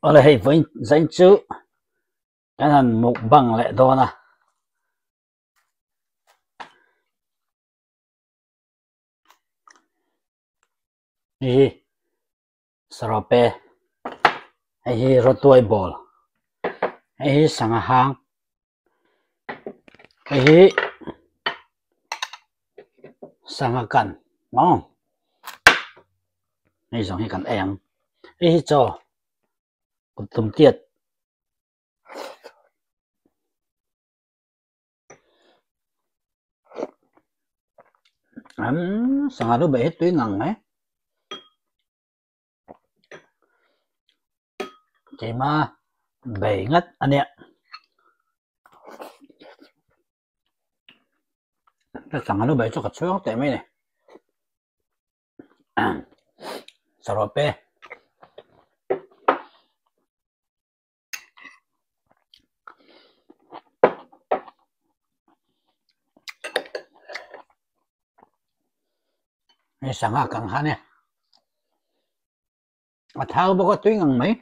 Awle hei vawiin zain chu kan han mukbang leh dawn a. Hei hi sarawpe hei hi rawtuai ball hei hi sangha hang hei hi sangha kan maw hei zawng hi kan ei ang hei hi chaw kut tum tiat. Umm sangha lu bei hi tui ngang mai keima bei ngat a nia sangha lu bei chu ka chhuang teh mai a ni sarawh pe. Hei sangha kang kha nia a thau bawk a tui ngang mai.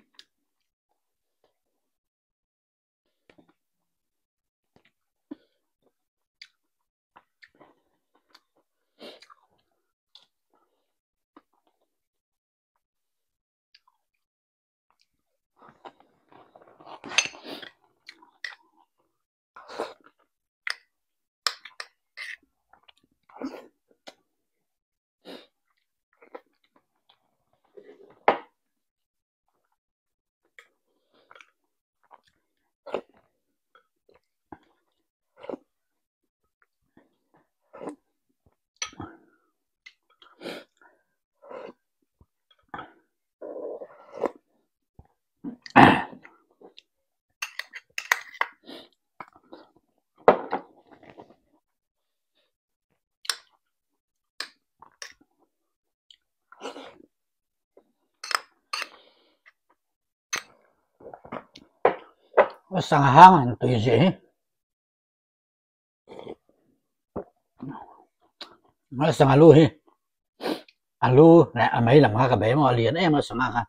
Sangha hang an tui zia hi. Sangha lu hi a lu leh a mei lam kha ka bei maw a lian em a sangha kha.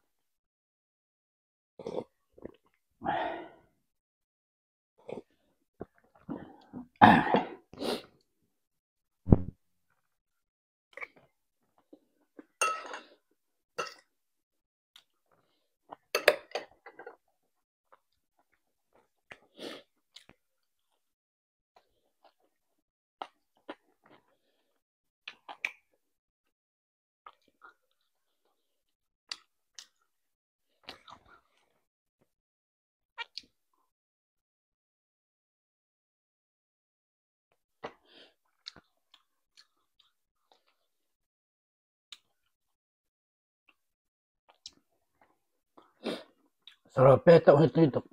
Sarah pe tauh hi tui tuk.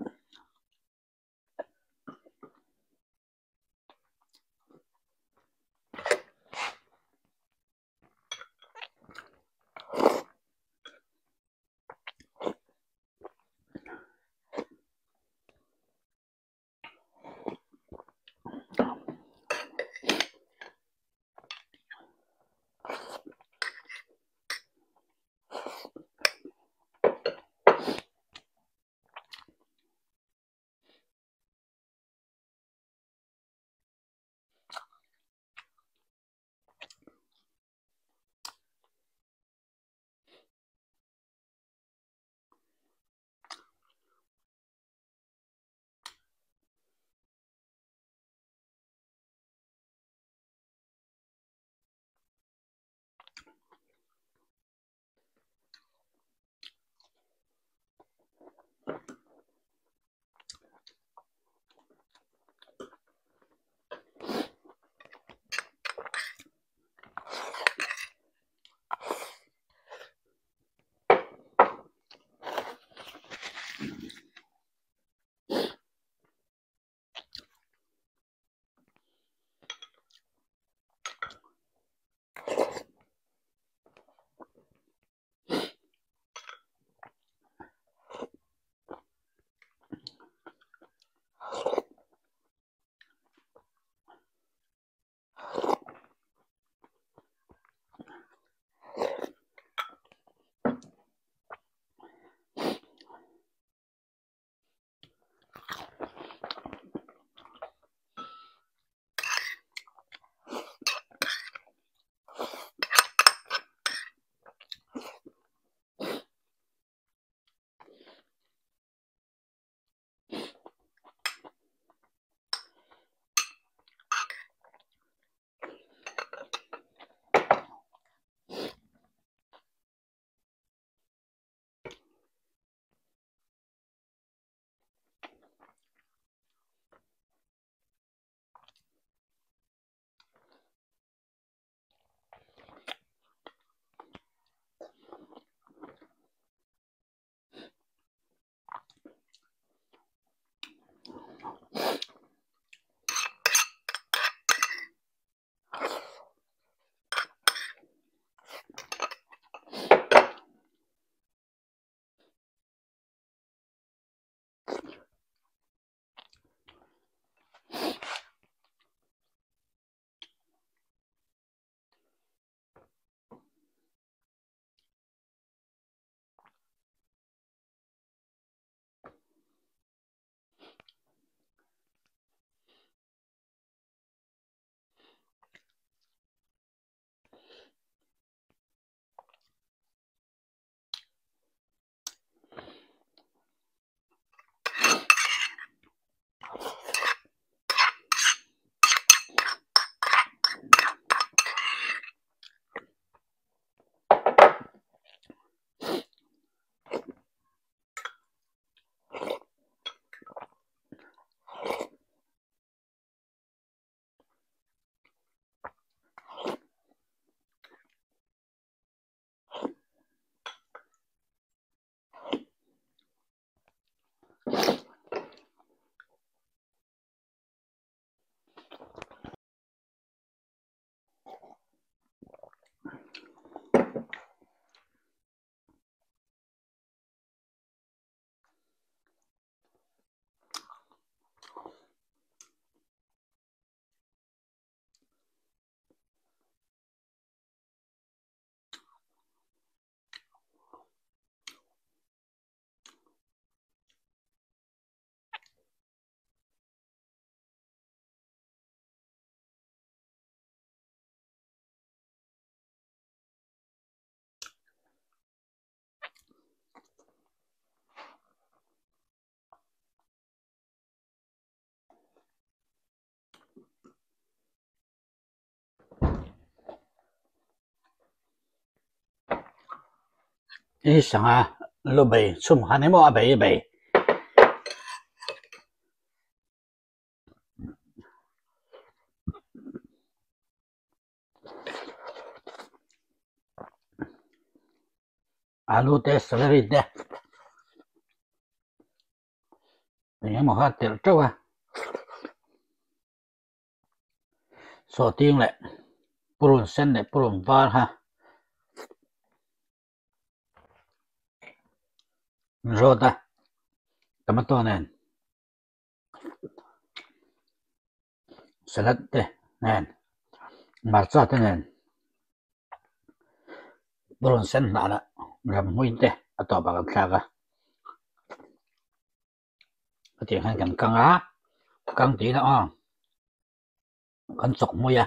Hei hi sangha lu bei chhum kha ni maw a bei bei. Alu te celery te eng emaw kha telh teuh a sawhting leh purun sen leh purun var kha rawt a tomato nen. Salad te nen hmarcha te nen purun sen hnah lah ramhmui te a tawp ah kan thlak a hetiang hian kan kang a kang tih ila aw kan chawk hmui a.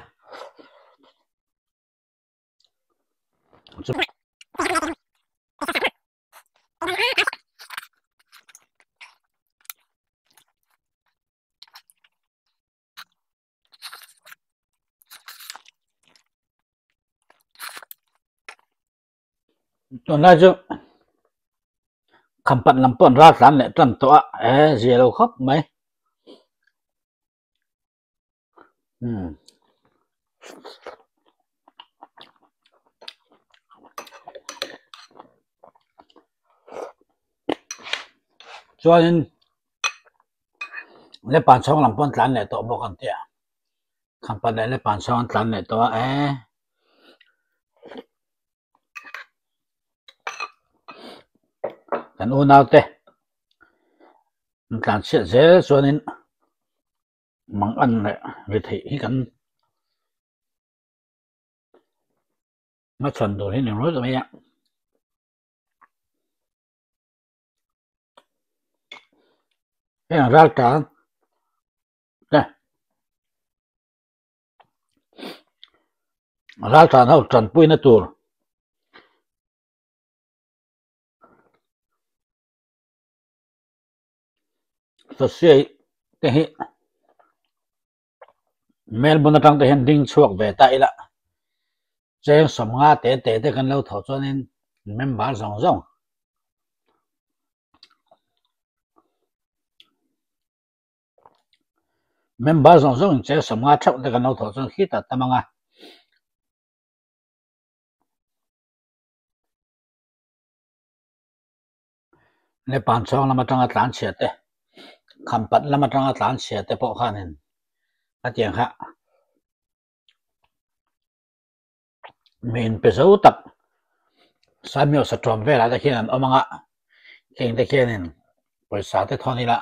Tunlai chu khampat lam pawh an ral tlan leh tan tawh a e zia lo khawp mai umm. Chuanin Lepan chhawng lam pawh an tlan leh tawh bawk ang tih a Khampat leh Lepan chhawng an tlan leh tawh a e kan unau te an tlan chhiat zel chuanin mang an leh ri theih hi kan hmachhawn tur hi ni ringawt mai a. Heng ral tan te ral tan ho tanpuina tur sosiai te hi Melbourne atang te hian ding chhuak ve ta ila cheng sawmnga te te te kan lo thawh chuanin member zawng zawng member zawng zawng in cheng sawmnga theuh te kan lo thawh chuan khitah tam anga. Nepal chhawng lam atanga tlan chhia te, Khampat lam atanga tlan chhia te pawh khanin a tiang kha mi inpe zo tak Samuel Satawm velah te khian an awm ang a, heng te khianin pawisa te thawn ila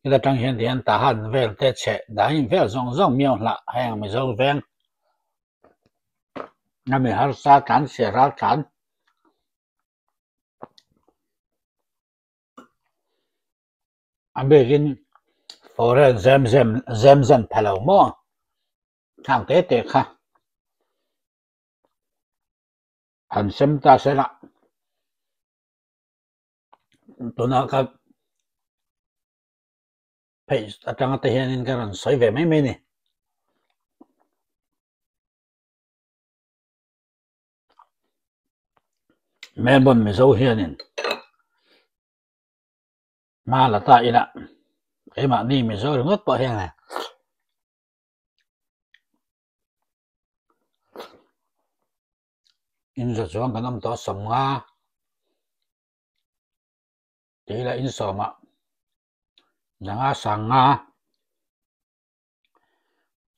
heta tang hian tihian Tahan vel te chheh dahin vel zawng zawng miau hlah heng Mizo veng a mi harsa tlan chhia ral tlan. A bikin foreign zem zem zem zem pha lo maw thlang te te kha han sem ta se la tuna ka page atanga te hianin ka rawn sawi ve mai mai a ni. Melbourne Mizo hianin hma la ta ila keimahni Mizo ringawt pawh hian inza chuang kan awm tawh sawmnga tih ila insawmah zanga sanga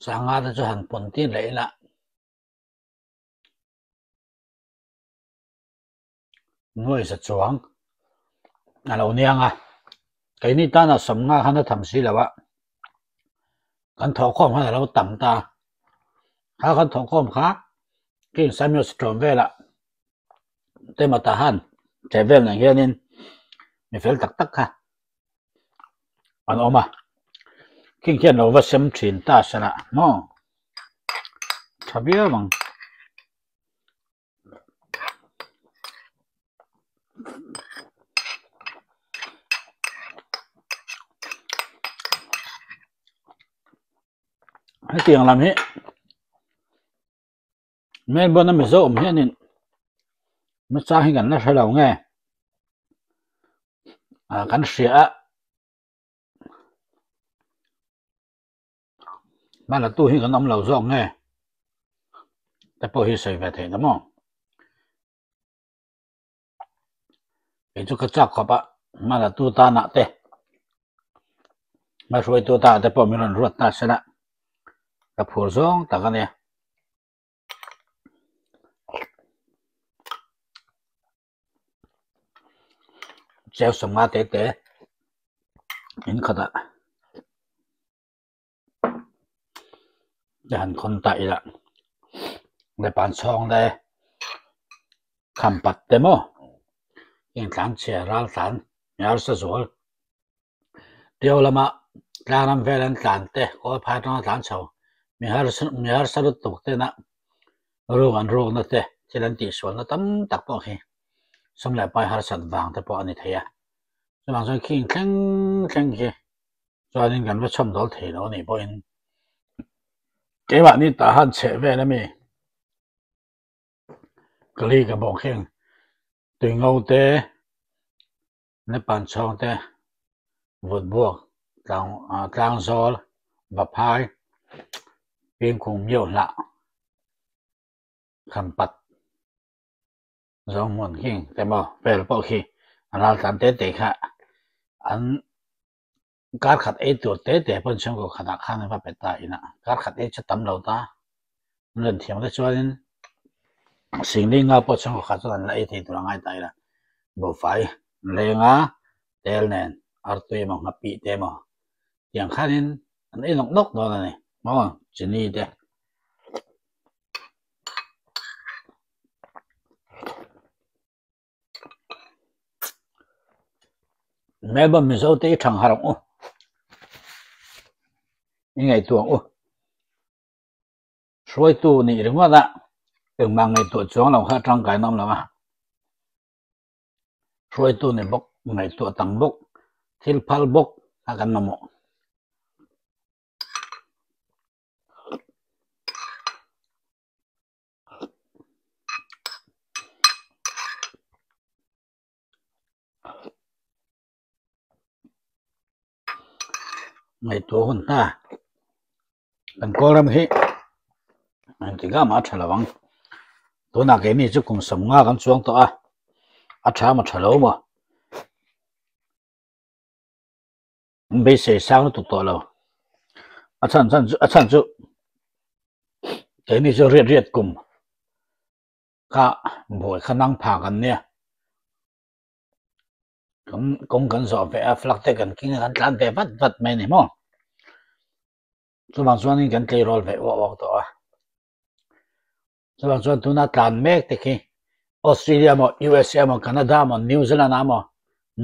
sanga te chu han pawn tir leh ila. Nuai za chuang a lo niang a keini tana sawmnga khan a tham si lo a kan thawhkhawm khan a lo tam ta kha kan thawhkhawm kha king Samuel Stone velah Temata han che vel nen hianin mi fel tak tak kha an awm a khing khian lo va sem thin ta sela maw tha viau ang. Hetiang lam hi Melbourne a Mizo awm hianin. Nachang hi kan la hre lo nge ah kan hria a hmana tu hi kan awm lo zawk nge te pawh hi sawi ve theih ta maw kei chu ka chak khawp a hmana tu tanah te hmahruaitu tanah te pawh min rawn ruat ta se la ka phur zawng tak a nia. Cheu sawmnga te te in khatah te han khawn ta ila lepan chhawng te kham pat te maw intlan chhia ral tlan hmel sa zual Tio lama tlangram vel an tlan te kawl phai atanga tlan chho mi harsa mi harsa lutuk tena ruk an rukna te thil an tihsualna tam tak pawh khi sum leh pai harsat vang te pawh a ni thei a chuvang chuan khing thleng thleng khi chuanin kan va chhawm dawl thei lo a nih pawhin keimahni tah han chheh vel ami kali ka bawk heng tui ngo te. Nepan chhawngte vut buak tlang tlang zawl vaphai pingkhung miau hlah kham pat zawng hmun khi te maw vel pawh khi ral tlan te te kha an kar khat ei tur te te pawn chhungkaw khatah khan an va pe ta inah kar khat ei chu tam lo ta an rawn thiam te chuanin singli nga pawh chhungkaw khat chuan an la ei thei tur a ngai ta ila buhfai lenga tel nen artui emaw nghapih te emaw tiang khanin an ei nawk nawk dawn a ni maw chini te. Melbourne Mizo te i thang harh ang u i ngaihtuah ang u. Hruaitu nih ringawt a, engmah ngaihtuah chuang lo kha tangkai nawm lo a. Hruaitu ni bawk, ngaihtuah tam bawk, thil phal bawk kha kan mamawh. Ngaihtuah hun ta kan kawlram hi engtik ah mah a tha lo ang tunah keini chu kum sawmnga kan chuang tawh a a tha maw tha lo maw an beisei sang lutuk tawh lo a chhan chhan chu a chhan chu keini chu riat riat kum kha buai kha nang phak an nia. Kan kawng kan zawh ve a flag te kan keng a kan tlan ve vat vat mai a ni maw chuvang chuanin kan tleirawl ve uak uak tawh a chuvang chuan tuna tlan mek te khi Australia maw USA maw Canada maw New Zealand ah maw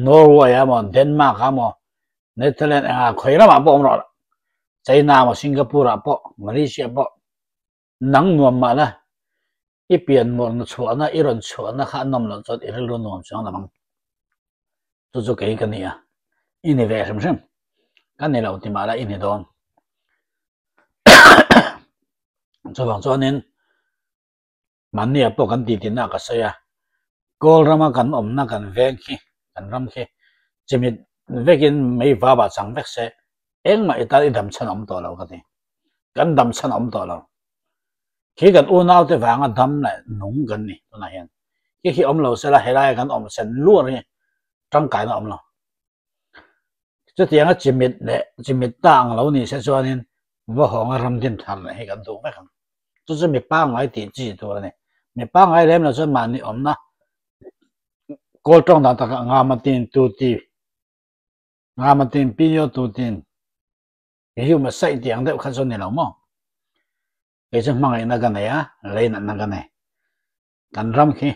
Norway ah maw Denmark ah maw Netherland engah khawi ramah pawh awm rawh China maw Singapore ah pawh Malaysia pawh Nang nuam mah la, i pian mawrhna chhuahna, i rawn chhuahna kha a nawm loh chuan i rilru nuam chuang lo ang. Chu chu kei ka ni a, i ni ve hrim hrim. Ka ni lo ti mah la i ni dawn. Chuvang chuanin mahnia pawh kan titi na ka sawi a, Kawl rama kan awmna kan veng khi, kan ram khi chimit vekin mei vap ah chang vek se, Engmah i tan i dam chhan awm tawh lo ka ti. Kan dam chhan awm tawh lo. Khi kan unaute vanga dam leh nung kan ni tunah hian. Khi khi awm lo sela helaia kan awm sen luar hi tangkaina awm lo. Chutianga chimit leh chimit ta ang lo ni se chuanin va hawnga ram din thar leh hi kan duh vek ang. Chu chu mi pangngai tih chi tur a ni. Mi pangngai lem lo chuan mahni awmna kawl tawng dan takah ngamatin tu ti Ngamatin Pinyo tutin i hiu ma saih tih ang deuh kha chu a ni lo maw? Kei chu hmangaihna ka nei a, leinatna ka nei. Kan ram khi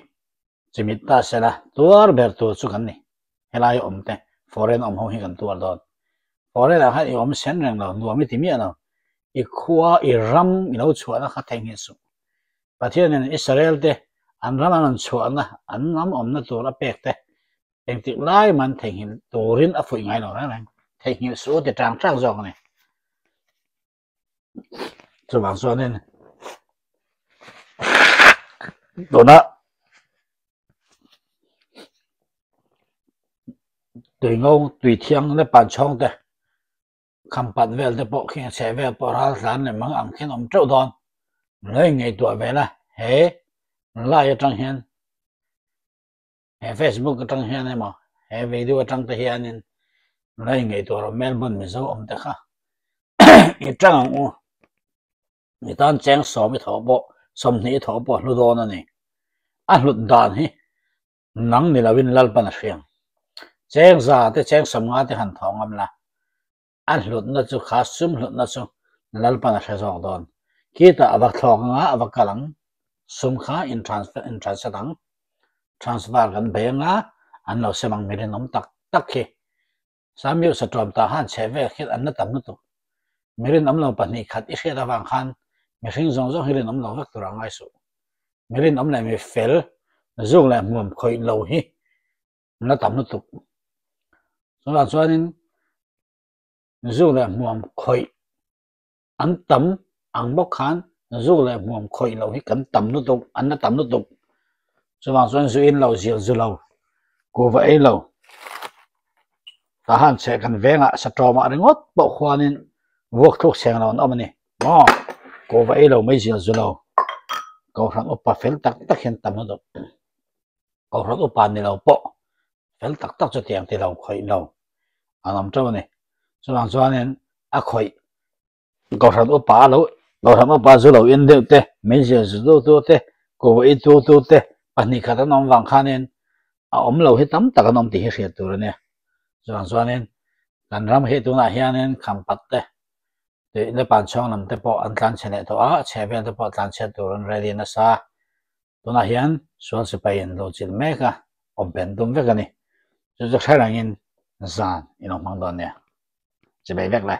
chimit ta sela tuar ber tur chu kan ni. Helai awm te, foreign awm ho hi kan tuar dawn. Foreign ah khan i awm sen reng lo, nuam i ti miah lo. I khua, i ram i lo chhuahna kha theihnghilh suh. Pathianin Israel te an ram an rawn chhuahna, an ram awmna tur a pek te Engtik lai man theihnghilh turin a fuih ngai lo reng reng. Theihnghilh suh ti tang tang zawk a ni. Chuvang chuanin tuna Tui ngo, tui thiang le pan chhawng te, kham pat vel te pawh khi a chheh vel pawh ral tlan leh mang ang khian awm teuh dawn. Lo inngaihtuah ve la, he lai atang hian he Facebook atang hian emaw he video atang te hianin lo inngaihtuah rawh Melbourne Mizo awm te kha i tang ang u. Mi tan cheng sawm i thawh pawh sawmhnih i thawh pawh a hlu dawn a ni. A hlut dan hi Nang ni loin Lalpan a hriang. Cheng za te cheng sawmnga te han thawh ngam la, a hlutna chu kha sum hlutna chu Lalpan a hre zawk dawn. Khitah a va thlawk anga a va kal ang, sum kha in transfer in transet ang, transfer kan bei anga an lo sem ang mi rinawm tak tak khi. Samuel Satawm tah khan chhe vel khian an la tam lutuk. Mi rinawm lo 2 khat i hriat avang khan mihring zawng zawng hi rinawm lo vek tur a ngai suh. Mi rinawm leh mi fel zuk leh hmuam khawih lo hi an la tam lutuk. Chuvang chuanin zuk leh hmuam khawih An tam ang bawk khan zu leh hmuam khawih loh hi kan tam lutuk, an la tam lutuk. Chuvang chuan zu in lo, zil zu lo, kuhva ei lo. Tah han chheh kan vengah satawmah ringawt pawh khuanin vuak thluk chheng lo an awm a ni. Maw? Kuhva ei lo mai zil zu lo. Kohhran upa fel tak tak hian tam lutuk. Kohhran upa ni lo pawh fel tak tak chu tiang ti lo khawih lo an awm teuh a ni. Chuvang chuanin a khawih Kohhran upa lo Kohhran upa zu lo in deuh te, meizial zu tu tu te, kuhva i tu tu te 2 khat an awm vang khanin a awm lo hi tam tak an awm tih hi hriat tur a nia. Chuvang chuanin kan ram hi tunah hianin Khampat te tih le Panchhawng lam te pawh an tlanchhe leh tawh a, a chheh vel te pawh tlanchhiat tur an ready nasa. Tunah hian sual sipai in lo chilh mek a, awm pen tum vek a ni. Chu chu hre rengin zan in awm hmang dawn nia. Chibai vek le.